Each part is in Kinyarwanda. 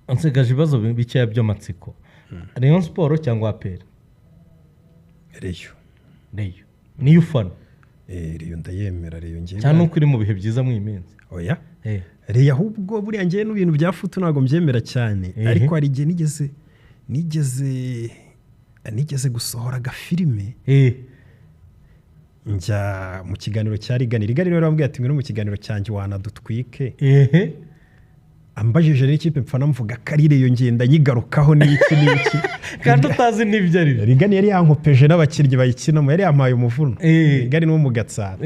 Nsigaje ibibazo bikeya by'amatsiko. Rayon Sport cyangwa APR? Rayon. Rayon niyo ufana? Rayon ndayemera, Rayon ngewe. Cyane uko iri mu bihe byiza muri iyi minsi. Oya. Rayon ahubwo buriya ngewe n'ibintu bya foot ntabwo mbyemera cyane. Ariko hari igihe nigeze gusohora agafilime, njya mu kiganiro cya Rigani. Rigani rero yarambwiye ati: "Ngwino mu kiganiro cyanjye wanadutwike." Ambajije rero ikipe mfana, mvuga ko ari Rayon, ngenda nyigarukaho n'iki n'iki. Kandi utazi n'ibyo ari byo. Rigani yari yankopeje n'abakinnyi bayikinamo, yari yampaye umuvuno. Rigani ni wo mu Gatsata.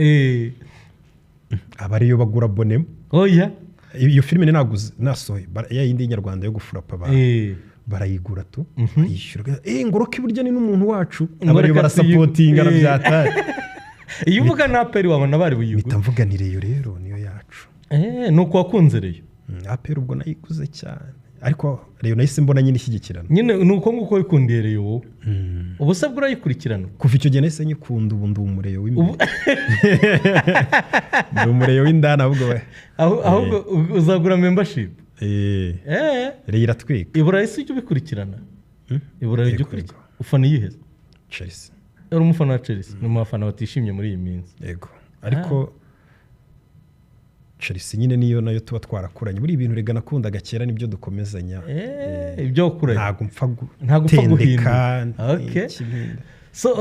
Aba ariyo bagura bonema. Oya. Iyo filime ni naguze nasohoye ya yindi y'inyarwanda yo gufurapa abantu, barayigura tu, barayishyura. Ngo Rocky burya ni n'umuntu wacu. Ngo Aba ariyo reka barasupportinga na byatari. Iyo uvuga na APR wabona bari buyigure. Mpita mvuga ni Rayon rero niyo yacu. Ni uko wakunze Rayon. APR ubwo nayiguze cyane, ariko Rayon nahise mbona nyine ishyigikirana. Nyine ni uko nguko wikundiye Rayon wowe, ubu se bwo urayikurikirana? Kuva icyo gihe nahise nyikunda, ubu ndi umureyo w'imbere, ndi umureyo w'indani ahubwo we. Ahubwo uzagura membership. Rayon iratwika. I Burayi si ujya ubikurikirana? I Burayi ujya Yego, ukurikirana? Ufana iyihe? Chelsea. Uri umufana wa Chelsea? Ni mu bafana batishimye muri iyi minsi. Yego, ariko Chelsea nyine niyo nayo tuba twarakuranye. Buriya ibintu rega nakundaga kera nibyo dukomezanya. Ibyo wakuranye. Ntabwo mpfa Ntabwo upfa gutendeka. Guhindura. Okay. Ikibindi. So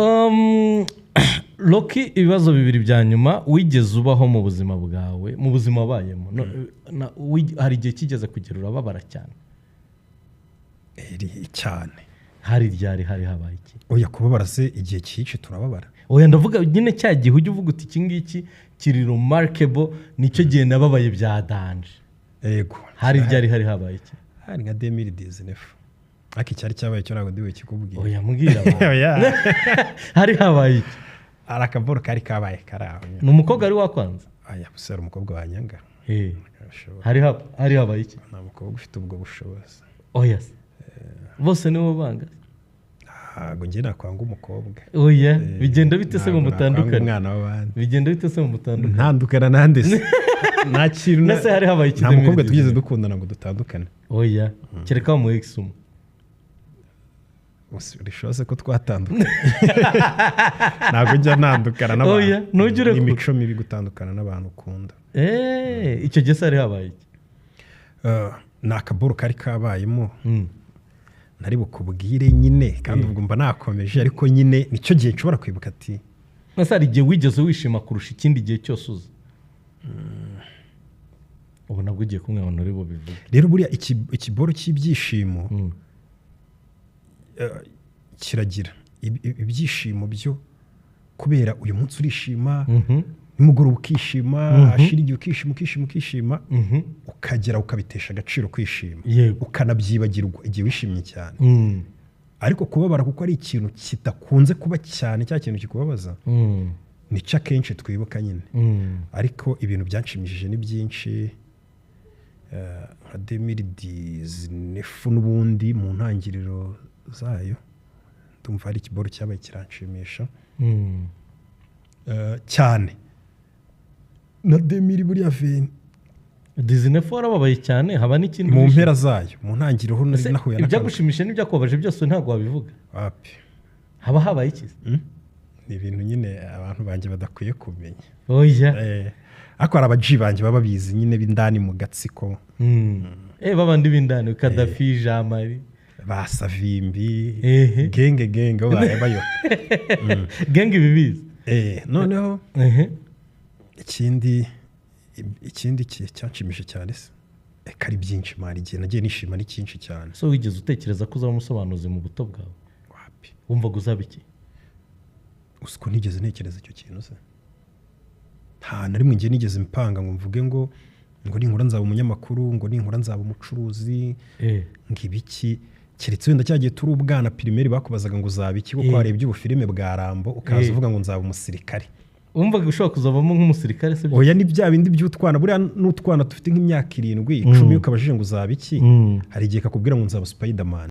Rocky, ibibazo bibiri bya nyuma. Wigeze ubaho mu buzima bwawe, mu buzima wabayemo, hari igihe kigeze kugera urababara cyane? Cyane. Hari ryari? Hari habaye iki? Oya, kubabara se igihe cyice turababara? Oya, ndavuga nyine cya gihe ujya uvuga uti: "Iki ngiki kiri remarkable, nicyo gihe nababaye bya danger." Yego. Hari ryari? Hari habaye iki? Hari nka 2019, ariko icyari cyabaye cyo ntabwo ndi bukikubwire. Oya, mbwira abantu. Oya. Hari habaye iki? Hari akaboro kari kabaye kari aho nyine. Ni umukobwa wari wakwanze? Aya gusa hari umukobwa wanyanga? Ashobora. Hari habaye iki? Nta mukobwa ufite ubwo bushobozi. Oya se, bose nibo banga? Ntabwo njye nakwanga umukobwa. Oya, bigenda bite se ngo Ntabwo nakwanga mutandukane? umwana w'abandi. Bigenda bite se ngo mutandukane? Ntandukana nande se? Nta kintu Nase hari habaye iki? Nta mukobwa 2019? twigeze dukundana ngo dutandukane. Oya, kereka mu ex umwe. Rishoze ko twatandukanye, ntabwo njya ntandukana n'abantu. Oya, ntujya urekura. Ni imico mibi gutandukana n'abantu ukunda. Icyo gihe se hari habaye iki? Ni akaboro kari kabayemo ntari bukubwire nyine, kandi ubwo mba nakomeje, ariko nyine nicyo gihe nshobora kwibuka ati. Ese hari igihe wigeze wishima kurusha ikindi gihe cyose uzi? Ubu nabwo ugiye kumwe abantu uri bubivuge. Rero buriya ikiboro cy'ibyishimo kiragira ibyishimo byo kubera uyu munsi urishima, nimugoroba ukishima, hashira igihe ukishima, ukishima, ukishima, ukagera ukabitesha agaciro kwishima, ukanabyibagirwa igihe wishimye cyane. Ariko kubabara, kuko ari ikintu kidakunze kuba cyane, cya kintu kikubabaza nicyo akenshi twibuka nyine. Ariko ibintu byanshimishije ni byinshi. Nka 2019 n'ubundi mu ntangiriro zayo, ndumva hari ikiboro cyabaye kiranshimisha cyane, na 2000 buriya 20. 19 warababaye cyane, haba n'ikindi Mu wishimye? mpera zayo, mu ntangiriro ho nari Ese nahuye n'akantu. Ibyagushimishe n'ibyakubabaje byose ntabwo wabivuga? Wapi. Haba habaye iki? Ni ibintu nyine abantu banjye badakwiye kumenya. Oya. Ariko hari abaji banjye baba babizi nyine b'indani mu gatsiko. Babandi b'indani, Kadafi, Jean Marie. Ba Savimbi. Ehe. Gang gang bo bayo. Gang ibibizi. Noneho ikindi cyanshimishije cyane se, kari byinshi man, igihe nagiye nishima ni cyinshi cyane. So wigeze utekereza ko uzaba umusobanuzi mu buto bwawe? Wapi. Wumvaga uzaba iki? Uzi ko ntigeze ntekereza icyo kintu se? Nta na rimwe ngiye nigeze mpanga ngo mvuge ngo ninkura nzaba umunyamakuru, ngo ninkura nzaba umucuruzi, ngo ibiki, keretse wenda cyagiye turi ubwana primaire bakubazaga ngo uzaba iki, kuko warebye ubufilime bwa Rambo, ukaza uvuga ngo nzaba umusirikare. Wumvaga ushobora kuzavamo nk'umusirikare se? Oya, ni bya bindi by'utwana. Buriya n'utwana dufite nk'imyaka 7, 10, ukabajije ngo uzaba iki, hari igihe kakubwira ngo nzaba Spiderman.